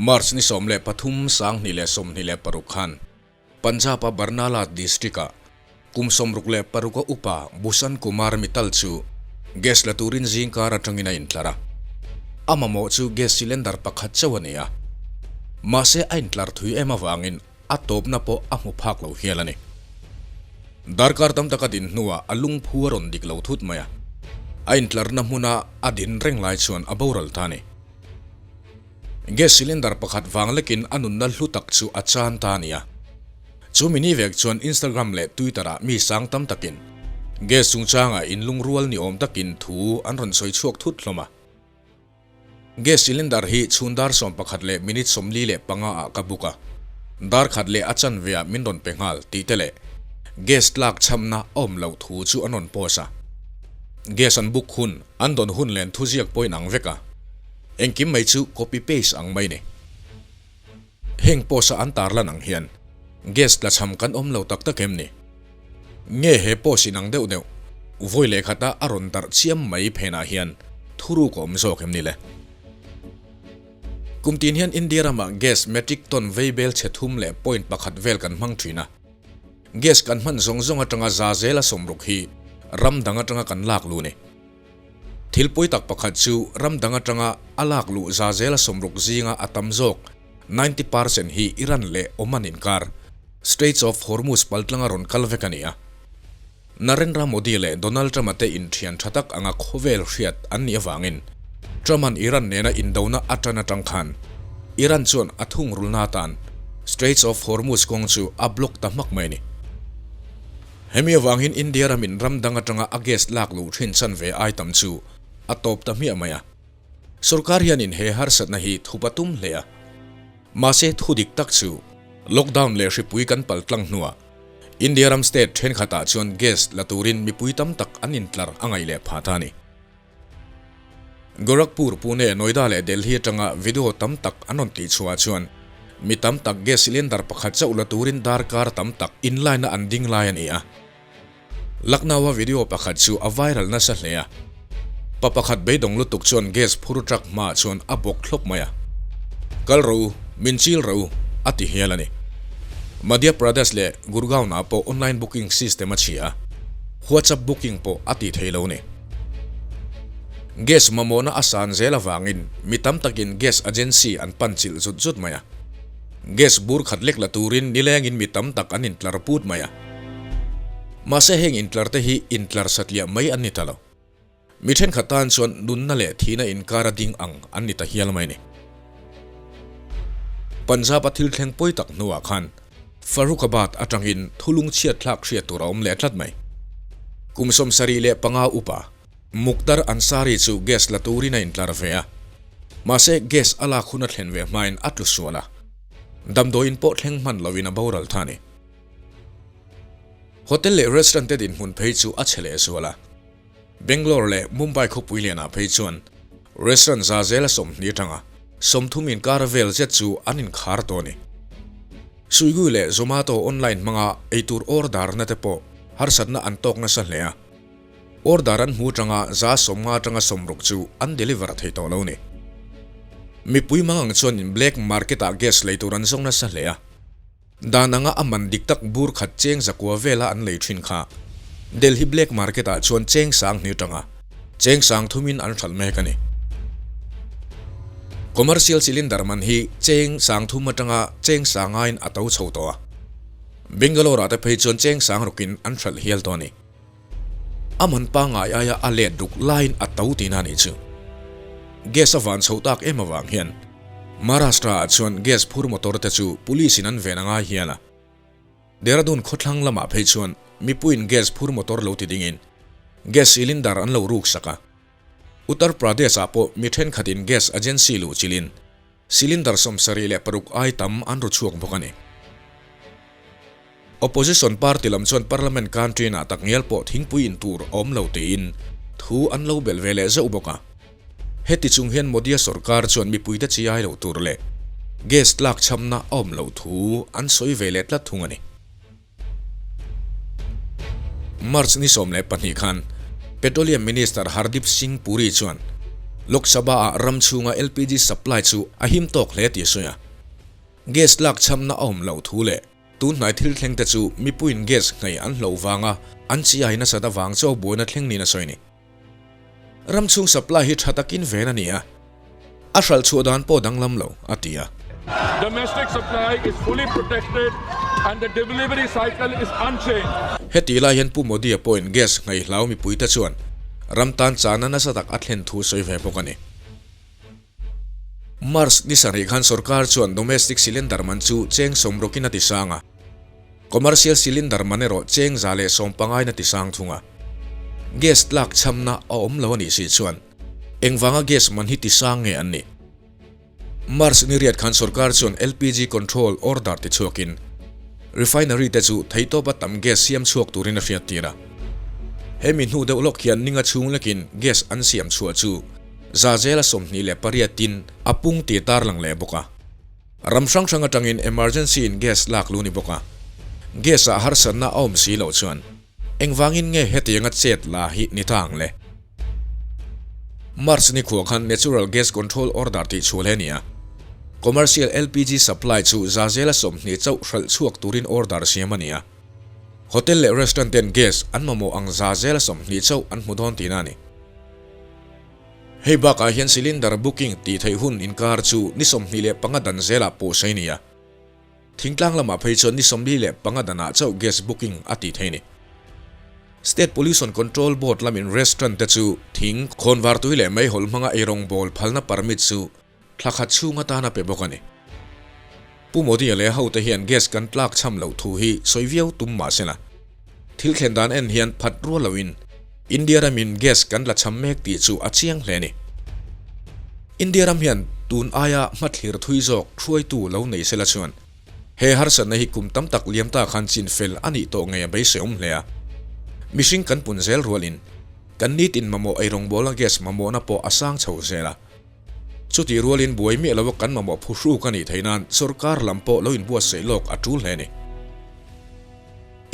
March ni 13 2026 khan Punjab-a Barnala district-ah kum 66 a upa Bhushan Kumar Mittal chu gas la turin zingkar atangin a intlar a. A mamawh chu gas cylinder pakhat chauh a ni a. Mahse a intlar thui em avangin a tawpna pawh a hmu phak lo hial a ni. Darkar tam taka din hnuah a lungphu a rawn dik lo thut mai a. A intlarna hmuna a din reng lai chuan a boral ta a ni. Gas cylinder pakhat vang lekin a nunna hlu tak chu a chan ta a ni a. Chu mini vek chuan Instagram leh Twitter-ah mi sang tam takin gas chungchangah inlungrual ni awm takin thu an rawn sawi chhuak thut hlawm a. Gas cylinder hi chhun dar 11 leh minute 45 ah ka book a, dar khat leh a chanve ah min rawn pe nghal tih te leh gas tlak chhamna a awm loh thu chu an rawn post a. Gas an book hun, an dawn hun len thuziak pawh inang vek a. Engkim mai chu copy paste ang mai ni. Heng post a an tarlan ang hian gas tlachham kan awm lo tak tak em ni? Nge he post inang deuh deuh vawi leh khata a rawn darh chiam mai phenah hian thuruk a awm zawk em ni le? Kum tin hian India ramah gas metric ton vei bel chhe thum leh point pakhat vel kan hmang thin a. Gas kan hman zawng zawng atanga za zela sawmruk hi ram dang atanga kan lak lu ni. Thil pawi tak pakhat chu ram dang atanga a lak luh za zela 60 zinga a tam zawk, 90%, hi Iran leh Oman inkar, Straits of Hormuz paltlanga rawn kal vek a ni a. Narendra Modi leh Donald Trump-a te inthian tha tak anga khawvel hriat an nih avangin Trump-a'n Iran nena indona a tan atang khan Iran chuan a thungrulna atan Straits of Hormuz kawng chu a block ta hmak mai a ni. Hemi avangin India ramin ram dang atanga a gas lak luh thin chan ve ai tam chu a tawp ta hmiah mai a. Sorkar hianin he harsatna hi thup a tum hle a. Mahse thu dik tak chu lockdown leh hripui kan pal tlang hnuah India ram state thenkhatah chuan gas la turin mipui tam tak an intlar a ngaih leh phah ta a ni. Gorakhpur, Pune, Noida leh Delhi atanga video tam tak an rawn tihchhuah chuan mi tam tak gas cylinder pakhat chauh la turin darkar tam tak inline-a an ding lai a ni a. Lucknow-a video pakhat chu a viral nasa hle a. Pa pakhat beidawng lutuk chuan gas phur truck hmaah chuan a bawk thlawp mai a. Kal rawh u, min chil rawh u, a ti hial a ni. Madhya Pradesh leh Gurgaon-ah pawh online booking system a chhia a, WhatsApp booking pawh a tih theih lo a ni. Gas mamawhna a san zel avangin mi tam takin gas agency an pan chilh zut zut mai a. Gas bur khat lek la turin nilengin mi tam tak an intlar put mai a. Mahse heng intlar te hi intlar satliah mai an ni ta lo. Mi thenkhat tan chuan nunna leh thihna inkar a ding ang an ni ta hial mai a ni. Punjab a thil thleng pawi tak hnuah khan Farrukhabad atangin thulung chhiat thlak hriat tur a awm leh tlat mai. Kum 75 upa Mukhtar Ansari chu gas la turin a intlar ve a. Mahse gas a lak hun a thlen ve hmain a tlu sual a. Damdawiin pawh thleng hman loin a boral tha a ni. Hotel leh restaurant te dinhmun phei chu a chhe leh zual a. Bangalore leh Mumbai khawpui lianah phei chuan restaurant za zela 20 atanga 30 inkar vel zet chu an inkhar tawh a ni. Swiggy leh Zomato online hmanga eitur order na te pawh harsatna an tawk nasa hle a. Order an hmu atanga 50 atanga 60 chu an deliver thei tawh lo a ni. Mipui mangang chuanin black market ah gas lei tur an zawng nasa hle a. Dan anga a man dik tak bur khat cheng zakua vela an lei thin kha Delhi black market ah chuan cheng 2000 tanga cheng 3000 in an hralh mek a ni. Commercial cylinder man hi cheng 3000 atanga cheng 5000 in a to chho tawh a. Bangalore ah te phei chuan cheng 6000 in an hralh hial tawh a ni. A man pangngai aia a let ruk laiin a to tihna a nih chu. Gas a van chho tak em avang hian Maharashtra ah chuan gas phur motor te chu police in an ven a ngai hial a. Dehradun khawthlang lamah phei chuan mipuiin gas phur motor lo ti dingin gas cylinder an lo ruk sak a. Uttar Pradesh ah pawh mi thenkhatin gas agency luh chilhin cylinder 76 ai tam an ru chhuak bawk a ni. Opposition party lam chuan Parliament canteen-ah takngial pawh thingpui in tur a awm lo tiin thu an lo belh ve leh zeuh bawk a. Heti chung hian Modi-a sorkar chuan mipuite chi ai loh tur leh gas tlak chhamna a awm loh thu an sawi ve leh tlat thung a ni. March ni 12 khan Petroleum Minister Hardeep Singh Puri chuan. Lok Sabha-ah ram chhunga LPG supply chu a him tawk hle tih a sawi a. Gas lak chhamna a awm loh thu leh tun hnai thil thleng te chu mipuiin gas nghei an hloh vanga an chiai nasat avang chaw buaina thleng niin a sawi a ni. Ram chhung supply hi tha takin ven a ni a, a hralh chhuah dan pawh danglam lo, a ti a. Domestic supply is fully protected and the delivery cycle is unchanged. Hetih lai hian Pu Modi-a pawhin gas ngaihhlau mipuite chuan ram tan chahna nasa tak a thlen thu sawi ve bawk a ni. March ni sarih khan sorkar chuan domestic cylinder man chu cheng sawmrawkin a ti sang a, commercial cylinder man erawh cheng 115in a ti sang thung a. Gas tlak chhamna a awm lo a nih si chuan engvanga gas man hi ti sang nge an nih? March ni riat khan sorkar chuan LPG control order ti chhuakin refinery te chu theihtawpa tam gas siam chhuak turin a hriat tir a. Hemi hnu deuh lawk hian ninga chhung lekin gas an siam chhuah chu zazela 28in a pung tih tarlang leh bawk a. Ram hrang hrang atangin emergency in gas lak lu ni bawk a. Gas ah harsatna a awm si loh chuan engvangin nge hetianga chet la hi ni ta ang le? March ni khuah khan Natural Gas Control Order tih chhuah hle a ni a. Commercial LPG supply chu zazela 20 chauh hralh chhuak turin order siam a ni a. Hotel leh restaurant ten gas an mamawh ang zazela 20 chauh an hmu dawn tihna a ni. Hei bakah hian cylinder booking tih theih hun inkar chu ni 25 dan zelah pawh sawi a ni a. Thingtlang lamah phei chuan ni 45 danah chauh gas booking a tih theih a ni. State Pollution Control Board lamin restaurant te chu thing, khawnvar tui leh meihawl hmanga eirawng bawl phalna permit chu thla khat chhung atan a pe bawk a ni. Pu Modi-a leh a hote hian gas kan tlak chham loh thu hi sawi viau tum mah se la, thil thlen dan en hian phat rual loin India ramin gas kan la chham mek tih chu a chiang hle a ni. India ram hian tun aia hmathlir thui zawk hruaitu lo nei se la chuan he harsatna hi kum tam tak liam ta khan chin fel a nih tawh ngei a beiseawm hle a. Mihring kan pun zel rualin kan nitin mamawh eirawngbawlna gas mamawhna pawh a sang chho zel a. Chutih rualin buai miah lova kan mamawh phuhruk a nih theih nan sorkar lam pawh lo inbuatsaih lawk a tul hle a ni.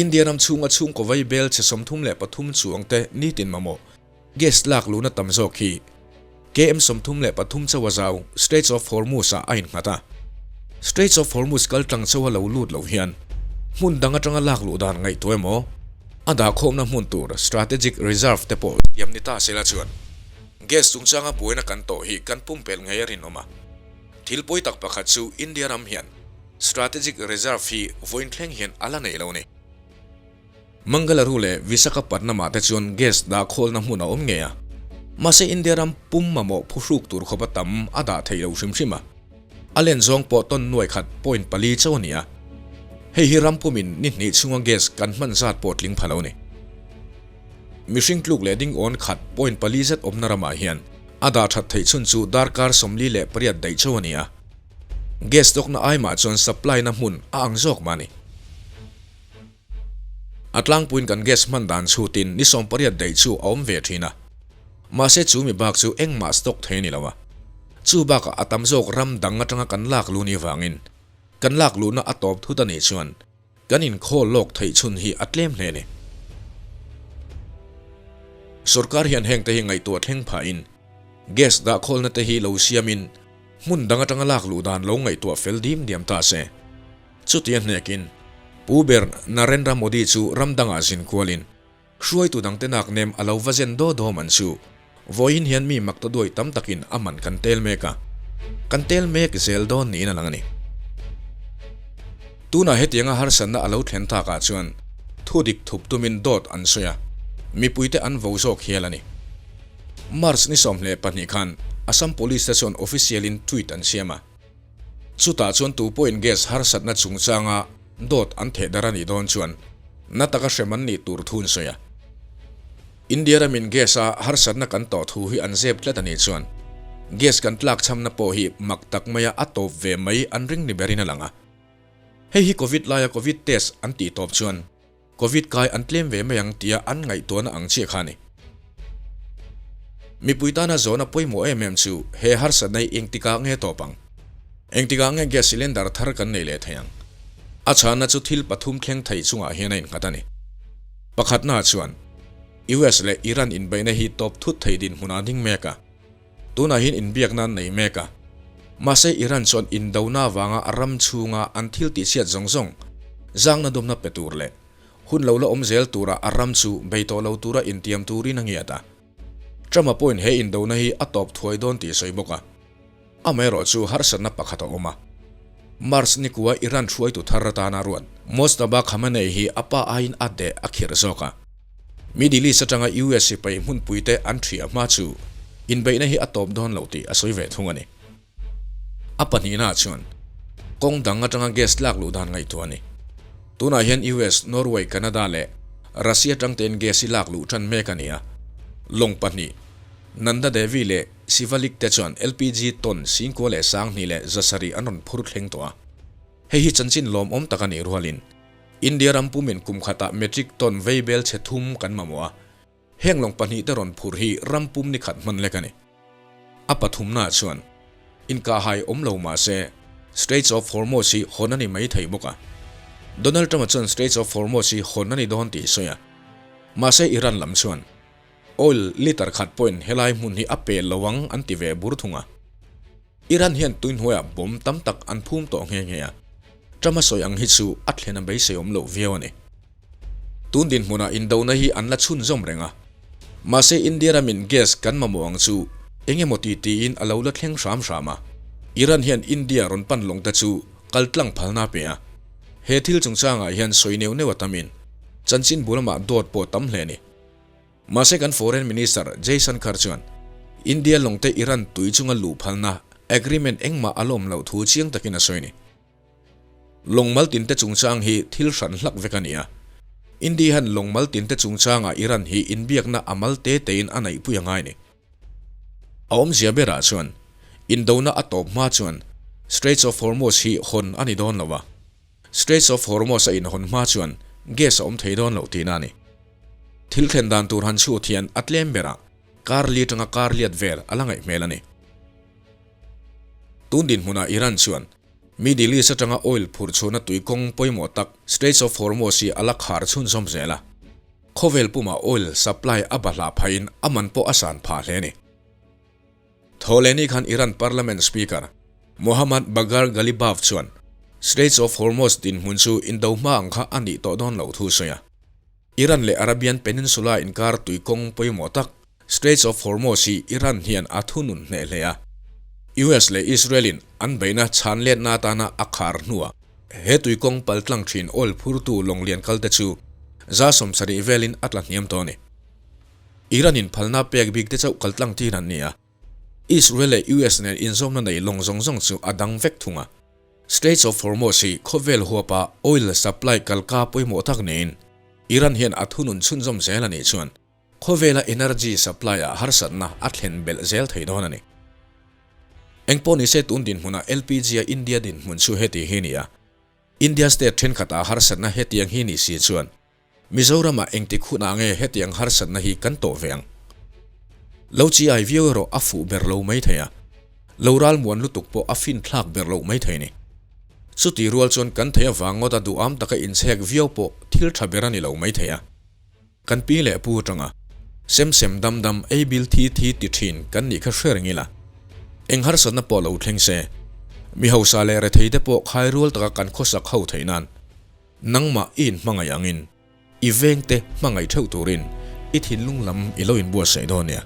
India ram chhunga chhungkaw vai bel chhe 33 chuang te nitin mamawh gas lak luhna tam zawk hi KM 33 chauha zau Straits of Hormuz ah a innghat a. Straits of Hormuz kal tlang chauha lo lut lo hian hmun dang atanga lak luh dan ngaihtuah emaw a dahkhawmna hmun tur strategic reserve te pawh siam ni ta sela chuan Gas chungchanga buaina kan tawh hi kan pumpelh ngei a rinawm a. Thil pawi tak pakhat chu India ram hian strategic reserve hi vawiin thleng hian a la nei lo ni. Mangaluru leh Visakhapatnam-ah te chuan gas dah khawlna hmun a awm ngei a. Mahse India ram pum mamawh phuhruk tur khawpa tam a dah theih lo hrim hrim a. A len zawng pawh tawn nuai khat point pali chauh a ni a. Hei hi ram pumin ni hnih chhunga gas kan hman zat pawh tling pha lo ni. Mihring tluk leh ding awn khat point pali zet awmna ramah hian a dah that theih chhun chu darkar 48 daih chauh a ni a. Gas tawkna ai mah chuan supply na hmun a ang zawk mah a ni. A tlangpuiin kan gas hman dan chhutin ni 80 daih chu a awm ve thin a. Mahse chu mi bak chu engmah stock thei a ni lo a. Chu bakah a tam zawk ram dang atanga kan lak lu ni vangin kan lak luhna a tawp thut a nih chuan Kan inkhawl lawk theih chhun hi a tlem hle a ni. Sorkar hian hengte hi ngaihtuah thleng phahin gas dahkhawlna te hi lo siamin hmun dang atanga lak luh dan lo ngaihtuah fel dim diam ta se. Chutia hnekin Pu ber Narendra Modi chu ram dangah zin kualin hruaitu dangte nak nem a lo va zen daw daw man chu vawiin hian mi mak ta duai tam takin a man kan tel mek a, kan tel mek zel dawn niin a lang a ni. Tunah hetianga harsatna a lo thlen takah chuan thu dik thup tumin dawt an sawi a, mipuite an vo zawk hial a ni. March ni 22 khan Assam Police te chuan official in tweet an siam a, chutah chuan tu pawhin gas harsatna chungchanga dawt an theh dar a nih dawn chuan na taka hrem an nih tur thu an sawi a. India ramin gas a harsatna kan tawh thu hi an zep tlat a nih chuan gas kan tlak chhamna pawh hi mak tak maia a tawp ve mai an ring ni berin a lang a. Hei hi Covid laia Covid test an tih tawp chuan Covid kai an tlem ve mai ang tia an ngaihtuahna ang chiah kha a ni. Mipui tana zawhna pawimawh em em chu he harsatna hi engtikah nge tawp ang? Engtikah nge gas cylinder thar kan nei leh thei ang? A chhanna chu thil pathum thleng thei chungah hian a innghat a ni. Pakhatna chuan US leh Iran inbeihna hi tawp thut thei dinhmunah a ding mek a. Tunah hian inbiakna an nei mek a. Mahse Iran chuan indona avanga a ram chhunga an thil tihchhiat zawng zawng zangna dawmna pe tur leh hun lo la awm zel tura a ram chu bei tawh lo tura intiam turin a ngiat a. Trump-a pawhin he indona hi a tawp thuai dawn tih a sawi bawk a. Amaherawh chu harsatna pakhat a awm a. March nikua Iran hruaitu thar atana ruat Mojtaba Khamenei hi a pa aiin a deh a khirh zawk a. Middle East atanga US sipai hmunpuite an ṭhiah hma chu inbeihna hi a tawp dawn lo tih a sawi ve thung a ni. A pahnihnaah chuan kawng dang atanga gas lak luh dan ngaihtuah a ni. Tunah hian US, Norway, Canada leh Russia atangtein gas hi lak luh ṭan mek a ni a. Lawng pahnih, Nanda Devi leh Shivalik te chuan LPG ton 51,700 an rawn phur thleng tawh a. Hei hi chanchin lawmawm tak a nih rualin India ram pumin kum khatah metric ton vei bel chhe thum kan mamawh a, heng lawng pahnihte rawn phur hi ram pum ni khat hman lek a ni. A pathumnaah chuan inkahhai awm lo mah se Straits of Hormuz hi hawn a ni mai thei bawk a. Donald Trump-a chuan Straits of Hormuz hi hawn a ni dawn tih a sawi a, mahse Iran lam chuan oil liter khat pawhin helai hmun hi a pel lo ang an ti ve bur thung a. Iran hian tuihnuaiah bomb tam tak an phum tawh nghe nghe a, Trump a sawi ang hi chu a thlen a beisei awm loh viau a ni. Tun dinhmunah indona hi an la chhunzawm reng a, mahse India ramin gas kan mamawh ang chu eng emaw ti tiin a lo la thleng hram hram a, Iran hian India rawn pan lawng te chu kal tlang phalna a pe a, he thil chungchangah hian sawi neuh neuh a tamin chanchinbu lamah dawt pawh tam hle a ni. Mahse kan Foreign Minister Jaishankar chuan India lawngte Iran tui chunga luh phalna agreement engmah a lawm loh thu chiang takin a sawi a ni. Lawng maltinte chungchang hi thil hran hlak vek a ni a. India hian lawng maltinte chungchangah Iran hi inbiakna a mal te tein a neihpui a ngai a ni. A awmzia berah chuan indona a tawp hma chuan Straits of Hormuz hi hawn a ni dawn lo a. Straits of Hormuz a inhawn hma chuan gas a awm thei dawn lo tihna a ni. Thil thlen dan tur han chhut hian a tlem berah kar li atanga kar liat vel a la ngaih hmel a ni. Tun dinhmunah Iran chuan Middle East atanga oil phurh chhuahna tui kawng pawimawh tak Straits of Hormuz hi a la khar chhunzawm zel a. Khawvel pumah oil supply a bahlah phahin a man pawh a san phah hle a ni. Thawhlehni khan Iran Parliament Speaker Mohammad Bagher Ghalibaf chuan Straits of Hormuz dinhmun chu indo hma ang kha a nih tawh dawn loh thu sawi a. Iran leh Arabian Peninsula inkar tui kawng pawimawh tak Straits of Hormuz hi Iran hian a thunun hneh hle a. US leh Israel-in an beihna chhan letna atana a khar hnuah he tui kawng paltlang thin oil phurtu lawng lian kalte chu 70% velin a tla hniam tawh a ni. Iran in phalna pek bik te chauh kal tlang tir an ni a, Israel leh US nen inzawmna nei lawng zawng zawng chu a dang vek thung a. Straits of Hormuz hi khawvel huapa oil supply kalka pawimawh tak niin Iran hian a thunun chhunzawm zel a nih chuan khawvela energy supply ah harsatna a thlen belh zel thei dawn a ni. Engpawh nise tun dinhmunah LPG a India dinhmun chu heti hi ni a, India state thenkhatah harsatna hetiang hi ni si chuan Mizoramah engtik hunah nge hetiang harsatna hi kan tawh ve ang? Lo chi ai viau erawh a fuh ber lo mai thei a, lo ral muan lutuk pawh a fin thlak ber loh mai thei ni. Chuti rual chuan kan thei avang ngawta duham taka inchhek viau pawh thil tha ber a ni lo mai thei a. Kan pi leh pu atanga sem sem dam dam ei bil thi thi ti thin kan nih kha hre reng ila. Eng harsatna pawh lo thleng se, mi hausa leh rethei te pawh khai rual taka kan khawsak ho theih nan Nangmah i inhmangaih angin i vengte hmangaih theuh turin i thinlung lam i lo inbuatsaih dawn nia.